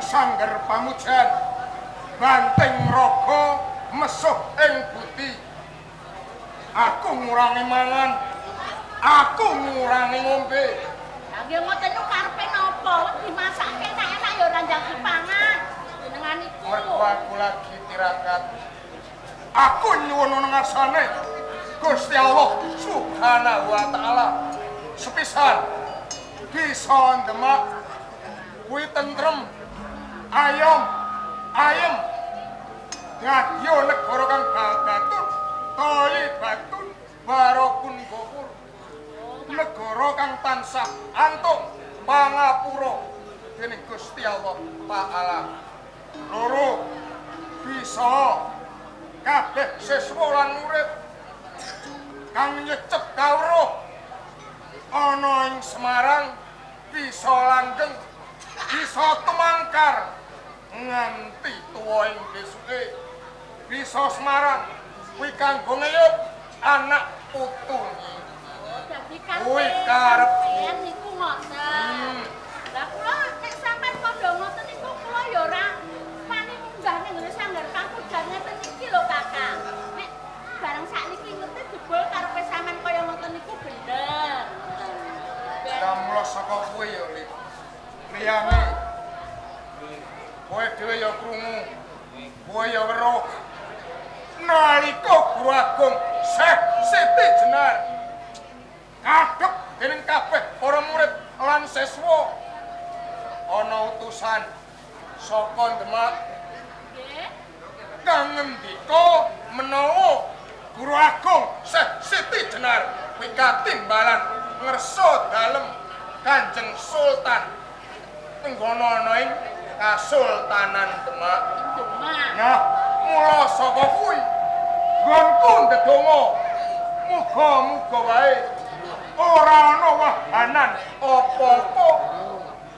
sanggar pamujan banting raga mesuh ing budi. Aku ngurangi mangan, aku ngurangi ngombe. Lah nggih ngoten niku karepe napa? Dimasake enak-enak ya ora njang dipangan. Jenengan niku. Mergo aku lagi tirakat. Aku nyuwun ngarsane Gusti Allah Subhanahu wa taala. Sepisan bisa ndemak kuwi tentrem, ayom, ayem. Dadi negara kang baldatun, thayyibatun, barokun gofur. Negara kang tansah antuk pangapura dening Gusti Allah Ta'ala. Loro, bisa kabeh siswa lan murid kang nyecep kawruh ana ing Semarang bisa langgeng, bisa tumangkar nganti tuwa ing besuke. Bisa Semarang kuwi kanggo ngeyup anak putune. Dadi kuwi karep niku ngoten. Lah kula nek sampean kandha ngoten niku kula ya ora wani munggah ning ngene sanggar pamujan ngeten iki lho Kakang. Nek bareng sakniki ngerti jebul karepe sampean kaya ngoten niku bener. Kamula saka kowe ya, Lik. Liyane kowe dhewe ya krungu, kowe ya weruh. Nalika Guru Agung Syekh Siti Jenar kadhep dening kabeh para murid lan siswa, ana utusan saka Demak nggih kang ngendika menawa Guru Agung Syekh Siti Jenar kuwi katimbalan ngersa dalem Kanjeng Sultan nggone ana ing Kasultanan Demak. Demak. Nah, mula saka kuwi nggonku ndedonga muga-muga wae ora ana wahanan apa-apa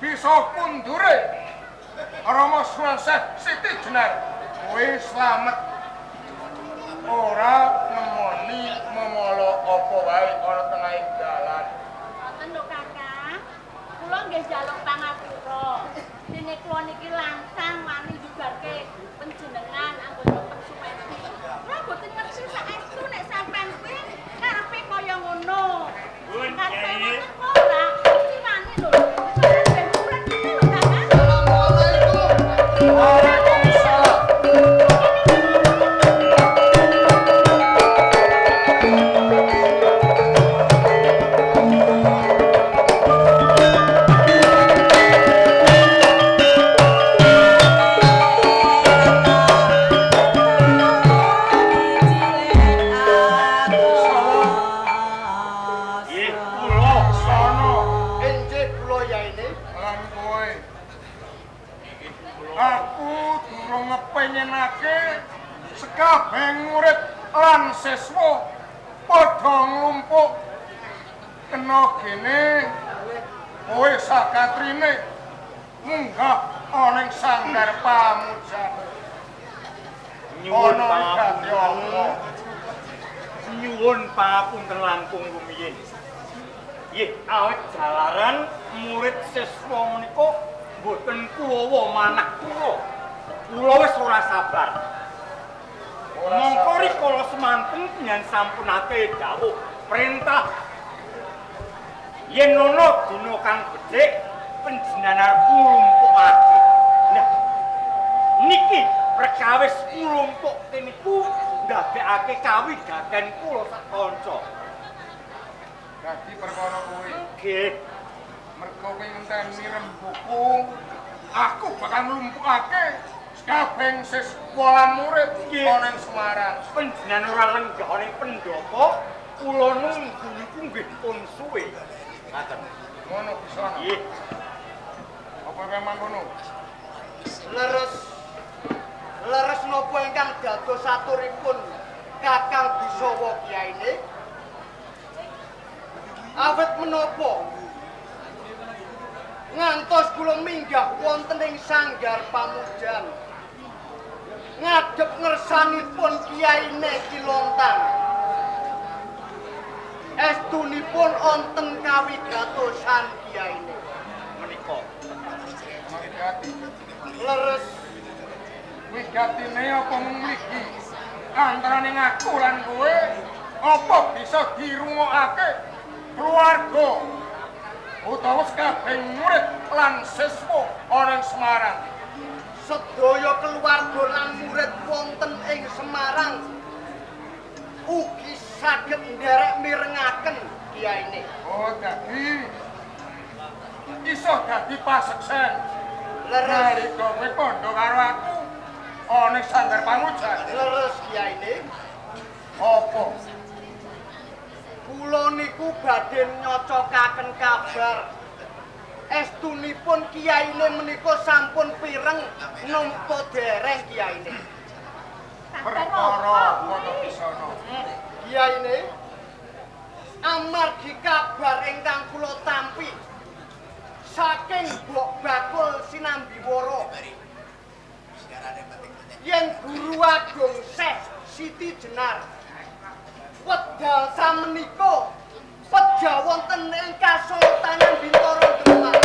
bisa kundure Rama Sunan Syekh Siti Jenar kuwi slamet ora nemoni memala apa wae ana tengahing dalan. Ngoten lho Kakang, kula nggih njaluk pangapura. Dene kula niki langsang wani njubarke panjenengan anggota Sumedi. Kula mboten ngerti saestu nek sampean kuwi karepe kaya ngono. Karepe ngoten kok ora mesti wani lho. Sampeyan ben lho Kakang. Assalamualaikum. Waalaikumsalam. Nggih, kula Sono Injih kula yaene. lan kowe. Aku durung ngepengenake sekabeh murid lan siswa padha nglumpuk kena gene kowe sakatrine munggah ana ing sanggar pamujan. Nyuwun Ana ing gati pangapunten. apa? Nyuwun pangapunten langkung rumiyin. Nggih, awit jalaran murid siswa menika mboten kuwawa manah kula. Kula wis ora sabar. Ora Mongko sabar. rikala semanten panjenengan sampun ate dawuh perintah yen ana dina kang becik panjenengan arep nglumpukake. Nah, niki perkawis nglumpukke niku ndadekake kawigaten kula sak kanca. Dadi perkara kuwi. Nggih, Mergo kowe ngenteni rembuku, aku bakal nglumpukake kabeh siswa lan murid Nggih. ana ing Semarang. Panjenengan ora lenggah ning pendhapa, kula nunggu niku nggih pun suwe. Ngaten. Ngono bisa. Nggih. Apa kowe mangkono? Leres. Leres napa ingkang dados aturipun Kakang Bisawa kiyaine? Awit menapa ngantos kula minggah wonten ing sanggar pamujan ngadhep ngersanipun kiyaine Ki Lontang. Estunipun wonten kawigatosan kiyaine Menika. Mangkati. Pasaksenane apa mung mligi antarane aku lan kowe apa bisa dirungokake keluarga utawa kabeh murid lan siswa ana ing Semarang. Sedaya keluarga lan murid wonten ing Semarang ugi saged nderek mirengaken kiyaine. Oh, dadi iso dadi paseksen. Leres. Nalika kowe kandha karo aku ana ing Sanggar Pamujan. Leres kiyaine. Apa? Kula niku badhe nyocokaken kabar. Estunipun kiyaine menika sampun pireng nampa dereng kiyaine. Perkara apa to Bisana? Kiyaine amargi kabar ingkang kula tampi saking Mbok Bakul Sinambiwara yen Guru Agung Syekh Siti Jenar wedal samenika peja wonten ing Kasultanan Bintara Demak.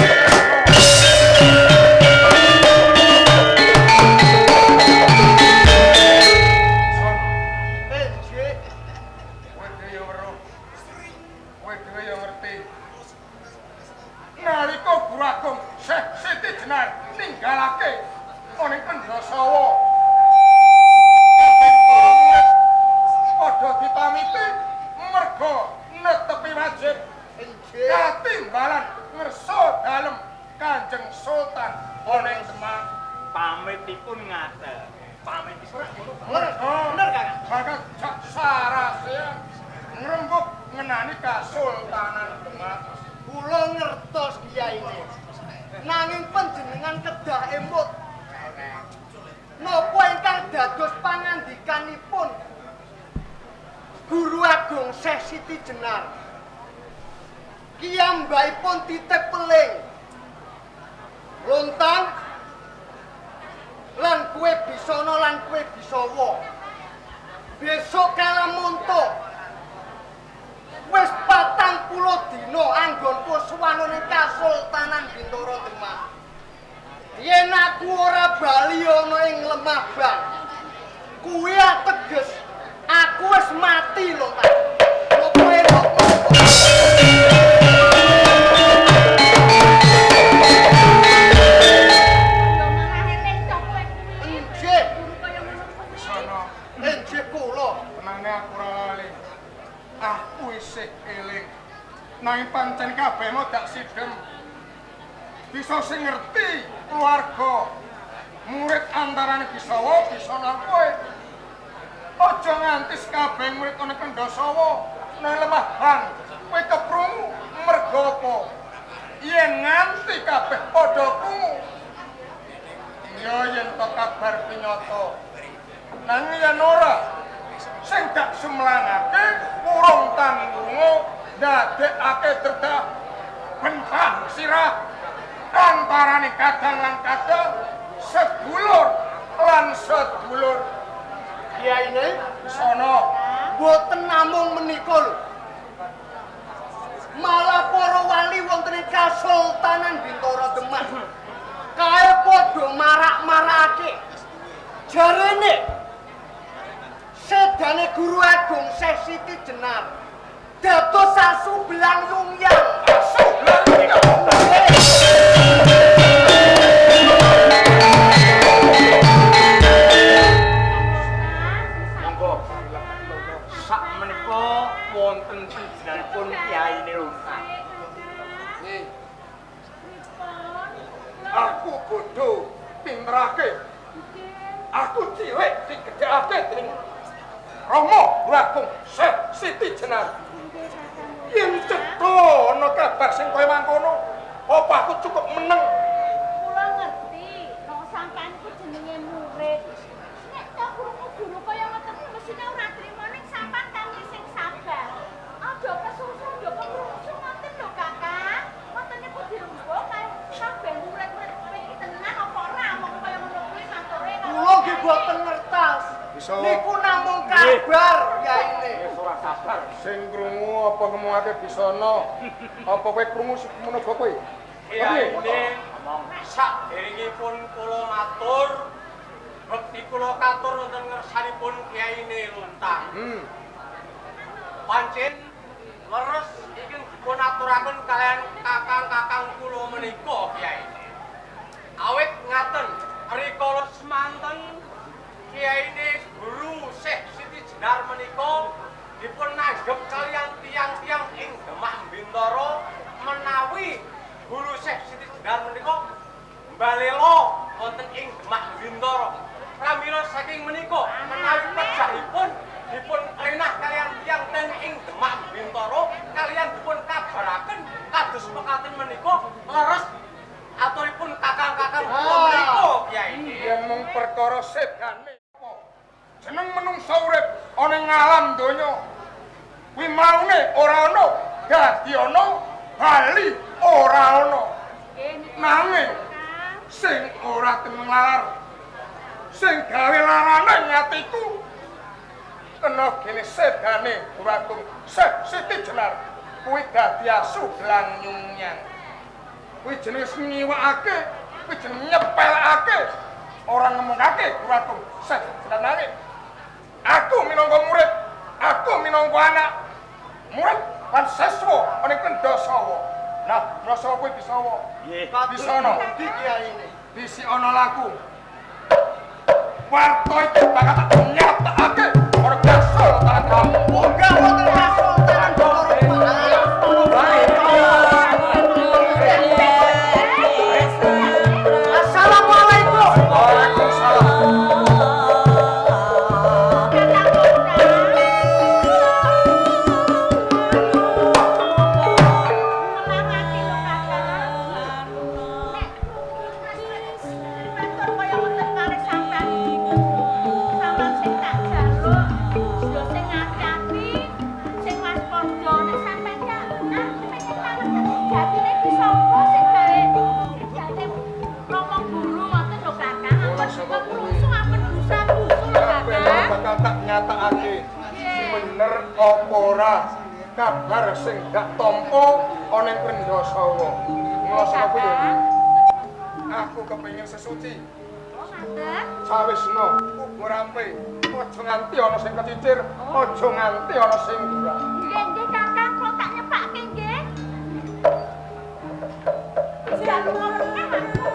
Nggih. Kowe dhewe ya weruh. Kowe dhewe ya ngerti. Nalika Guru Agung Syekh Siti Jenar ninggalake ana ing Kendrasawa, padha dipamiti merga netepi wajib Nggih. katimbalan ngersa dalem Kanjeng Sultan ana ing Demak. Pamitipun ngaten. Pamitipun Leres. Bener, Kakang. Bakal jak sarasehan ngrembug ngenani Kasultanan Demak. Kula ngertos kiyaine. Nanging panjenengan kedah emut. Napa ingkang dados pangandikanipun Guru Agung Syekh Siti Jenar? Kiyambakipun titip peling. Lontang lan kowe Bisana lan kowe Bisawa. Besok kalamunto wis 40 dina anggonku sowan ning Kasultanan Bintara Demak. Yen aku ora bali ana ing lemah bang, kuwi ateges aku wis mati lho, Pak. Apa elok nopo? Ya malah eling to kowe kuwi. Nggih. Guru kaya ngono kuwi. Bisana, Nggih kula. tenane aku ora lali. Aku isih eling. Nanging pancen kabeh mau dak sidem. Bisa sing ngerti keluarga murid antarane Bisawa Bisana kowe. Aja nganti kabeh murid ana Kendasawa nang lemah bang. Kowe keprungu merga apa? Yen nganti kabeh padha krungu. Ya yen to kabar pinyata. Nanging yen ora sing gak sumlangake urung tanggunga ndadekake dredah bentah sirah antarane kadang lan kadang sedulur lan sedulur. Kiyaine Sono boten namung menika lho. Malah para wali wonten ing Kasultanan Bintara Demak kae padha marak-marakake. Jarene sedane Guru Agung Syekh Siti Jenar dados asu belang yungyang. Asu belang yungyang. Monggo. Sak menika wonten panjenenganipun Kyai Lontang. Nggih. Aku bodho pinterake. Aku cilik digedhekake dening Rama Guru Agung Syekh Siti Jenar. Yen cetha ana kabar sing kaya mangkono, apa aku cukup meneng? Kula ngerti, nek sampean ku jenenge murid. Nek ta krungu guru kaya ngoten ku mesine ora trimo ning sampean kami sing sabar. Aja kesusu, aja keprungsu ngoten lho, Kakang. Ngoten niku dirembug kae kabeh murid-murid kowe iki tenan apa ora mong kaya ngono kuwi mature karo. Kula nggih boten ngertos. Bisa. Niku namung kabar yaine. Wis ora sabar. Sing krungu apa ngomongake Bisana? Apa kowe krungu semono kowe? Kiyaine sakderengipun kula matur Bekti kula katur wonten ngersanipun Kiyaine Luntang. Pancen leres ingkang dipun aturaken kaliyan kakang-kakang kula menika Kiyaine. Awit ngaten rikala semanten Kiyaine Guru Syekh Siti Jenar menika dipun nanggep kaliyan tiyang-tiyang ing Demak Bintara menawi Guru Syekh Siti Jenar menika mbalela wonten ing Demak Bintara. Pramila saking menika menawi pejahipun dipun renah kaliyan tiyang ten ing Demak Bintara kaliyan dipun kabaraken kados mekaten menika leres aturipun kakang-kakang kula menika Kyai. Yen mung perkara sedane jeneng menungsa urip ana ing alam donya kuwi maune ora ana dadi ana bali ora ana. Nanging sing ora teneng lalar sing gawe larane atiku kena gene sedane Guru Syekh Siti Jenar kuwi dadi asu gelang nyungnyang. Kuwi jenenge ngiwakake, kuwi jenenge nyepelake, ora ngemongake Guru Syekh Jenar. Aku minangka murid, aku minangka anak murid lan siswa ana ing Kendasawa. Nah, rasa kuwi bisa wae. Nggih, bisa ana. Ndi kiyaine? Bisi ana laku. Warta iki bakal tak nyatakake ora kasultanan kamu. Munggah wonten kasultanan Bathara Assalamualaikum. Waalaikumsalam. Nyatakake bener apa ora kabar sing gak tampa ana ing Kendasawa. Mula saka kuwi aku kepengin sesuci. Sawisna kubur rampe, aja nganti ana sing kecicir, aja nganti ana sing durah. Nggih, nggih Kakang, kula tak nyepake nggih. Jaluk meneh aku.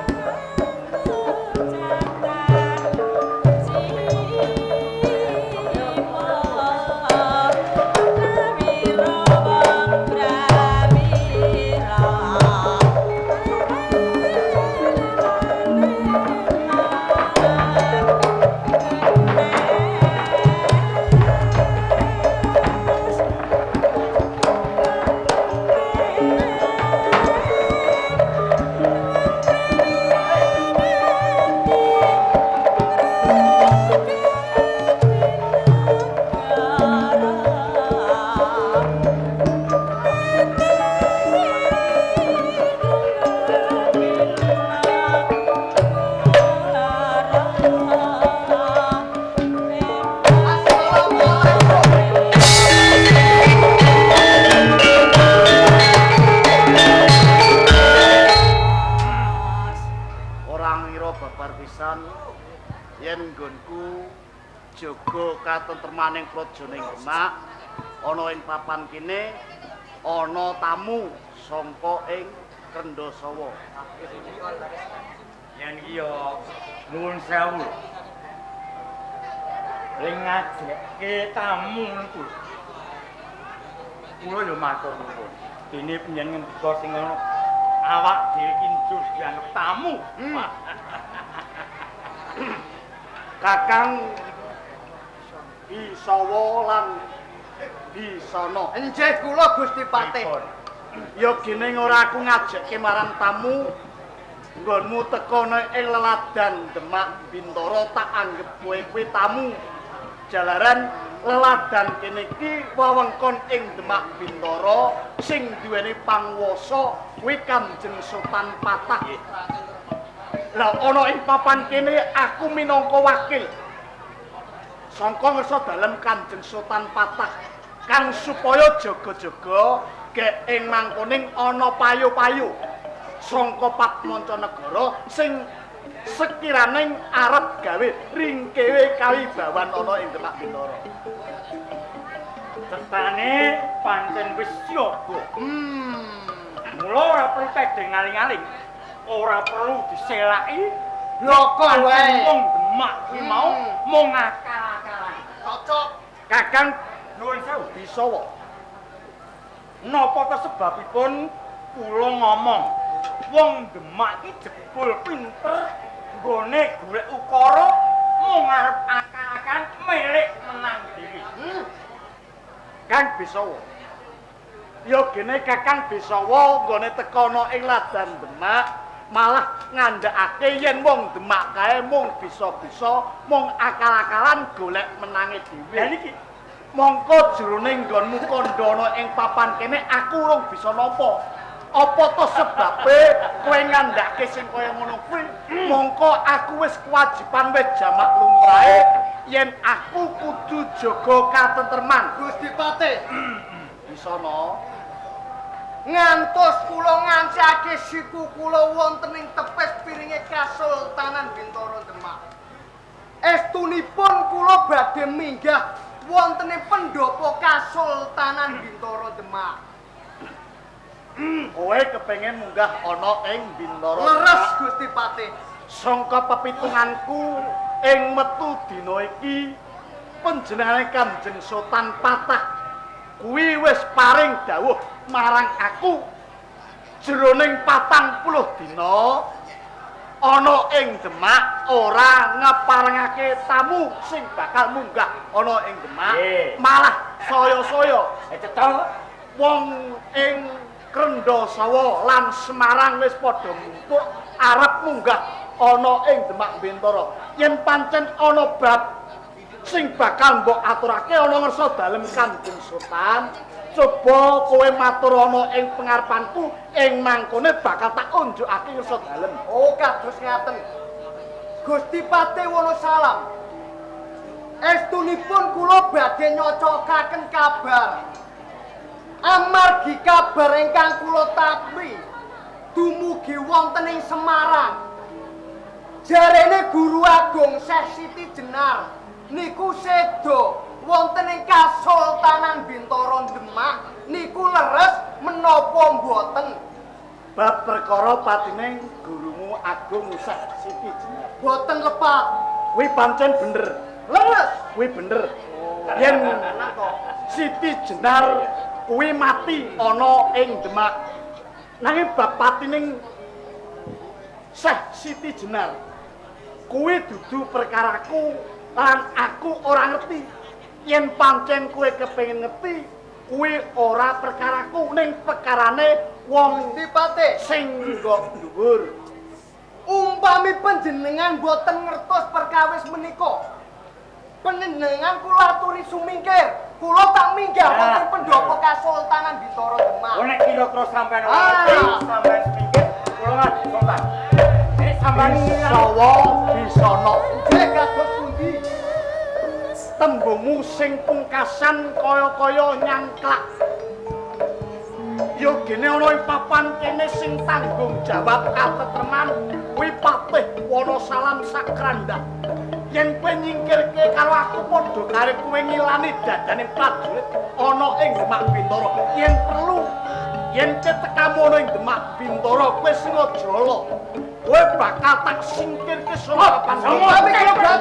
Katentremaning praja ning Demak ana ing papan kene ana tamu sangka ing Kendasawa. Yen iki ya nuwun sewu. Ring ngajekke tamu niku. Kula ya matur nuwun. Dene panjenengan ngendika sing ana awak dhewe iki njur dianggep tamu. Kakang Bisawa lan Bisana. Nggih kula Gusti Patih. Ya gene ora aku ngajekke marang tamu nggonmu teka ana ing leladan Demak Bintara tak anggep kowe kuwi tamu. Jalaran leladan kene iki wewengkon ing Demak Bintara sing duweni panguwasa kuwi Kanjeng Sultan Patah. Lah ana ing papan kene aku minangka wakil sangka ngersa dalem Kanjeng Sultan Patah kang supaya jaga-jaga gek ing mangkoning ana payu-payu sangka Patmancanegara sing Sekiraning arep gawe ringkewe kawibawan ana ing Demak Bintara. Cetane pancen wis siaga. Mula ora perlu tedheng ngaling-aling, ora perlu diselaki. Bloko wae. Wong Demak kuwi mau mung akal-akalan. Cocok. Kakang nuwun sewu Bisawa. Napa ta sebabipun kula ngomong wong Demak iki jebul pinter nggone golek ukara mung arep akal-akalan milik menang dhewe. Kang Bisawa. Ya gene Kakang Bisawa nggone teka ana ing Ladan Demak malah ngandhakake yen wong Demak kae mung bisa-bisa mung akal-akalan golek menange dhewe. Lah niki mongko jroning nggonmu kandha ana ing papan kene aku urung bisa napa. Apa to sebabe kowe ngandhake sing kaya ngono kuwi? Mongko aku wis kewajiban wis jamak lumrahe yen aku kudu jaga katentreman. Gusti Patih. Bisa no. Ngantos kula ngancake siku kula wonten ing tepes piringe Kasultanan Bintara Demak. Estunipun kula badhe minggah wonten ing pendopo Kasultanan Bintara Demak. Kowe kepengin munggah ana ing Bintara. Leres Gusti Patih. Sangka pepitunganku ing metu dina iki panjenengane Kanjeng Sultan Patah kuwi wis paring dawuh marang aku jroning 40 dina ana ing Demak ora ngeparengake tamu sing bakal munggah ana ing Demak, malah saya-saya cetha wong ing Krendasawa lan Semarang wis padha mumpuk arep munggah ana ing Demak Bintara. Yen pancen ana bab sing bakal mbok aturake ana ngersa dalem Kanjeng Sultan, coba kowe matur ana ing pengarepanku ing mangkone bakal tak unjukake ngersa dalem. Oh, kados ngaten. Gusti Patih Wonosalam. Estunipun kula badhe nyocokaken kabar. Amargi kabar ingkang kula tampi dumugi wonten ing Semarang. Jarene Guru Agung Syekh Siti Jenar niku sedo wonten ing Kasultanan Bintara Demak niku leres menapa mboten? Bab perkara patine gurumu Agung Syekh Siti Jenar mboten lepat. Kuwi pancen bener. Leres. Kuwi bener. Yen Siti Jenar kuwi mati ana ing Demak. Nanging bab patining Syekh Siti Jenar kuwi dudu perkaraku lan aku ora ngerti. Yen pancen kowe kepengin ngerti, kuwi ora perkaraku ning perkarane wong Gusti Patih sing nggo dhuwur. Umpami panjenengan boten ngertos perkawis menika, panjenengan kula aturi sumingkir, kula tak minggah wonten pendopo Kasultanan Bintara Demak. Oh nek kira-kira sampean ora ngerti, sampean sumingkir, kula ngadhi Sultan. Nek sampean Sawa Bisana nggih kados pundi? Tembungmu sing pungkasan kaya-kaya nyangklak. Yo gene ana ing papan kene sing tanggung jawab katetreman kuwi Patih Wonosalam Sakranda. Yen kowe nyingkirke karo aku padha karo kowe ngilani dadane prajurit ana ing Demak Bintara. Yen perlu yen tekamu ana ing Demak Bintara kowe sing aja ala. Kowe bakal tak singkirke saka papan. Tapi kula